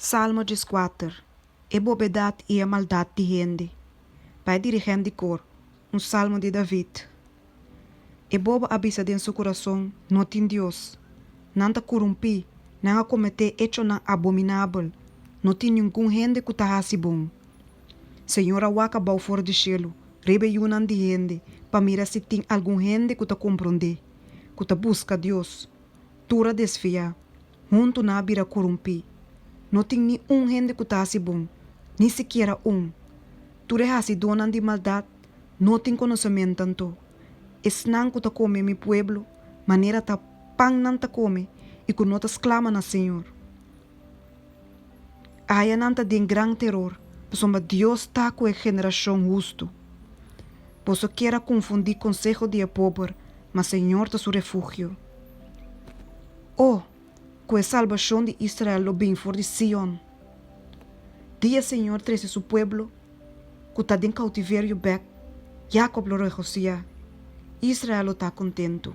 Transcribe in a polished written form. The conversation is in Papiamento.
Salmo 14. E bobedat i e maldat di hende. Pa e dirigent di kor. Un salmo di David. E bobo a bisa den su kurason, No tin Dios. Nan ta korumpí, nan a kometé echonan abominabel, no tin ningun hende ku ta hasi bon. Señor a wak abou for di shelu, riba e yunan di hende, pa mira si tin algun hende ku ta komprondé, ku ta buska Dios. Tur a desviá, huntu nan a bira korumpí. No tin ni un hende ku ta hasi bon, ni sikiera un. Tur e hasidónan di maldat no tin konosementu anto. Esnan ku ta kome mi pueblo manera ta pan nan ta kome i ku no ta sklama na Señor. Aya nan ta den gran teror, pasobra Dios ta ku e generashon hustu. Boso kier a konfundí konseho di e pober, ma Señor ta su refugio. O, ku e salbashon di Israel lo bin for di Sion! Dia Señor trese su pueblo ku ta den koutiverio bèk, Yakob lo regosiá, Israel lo ta kontentu.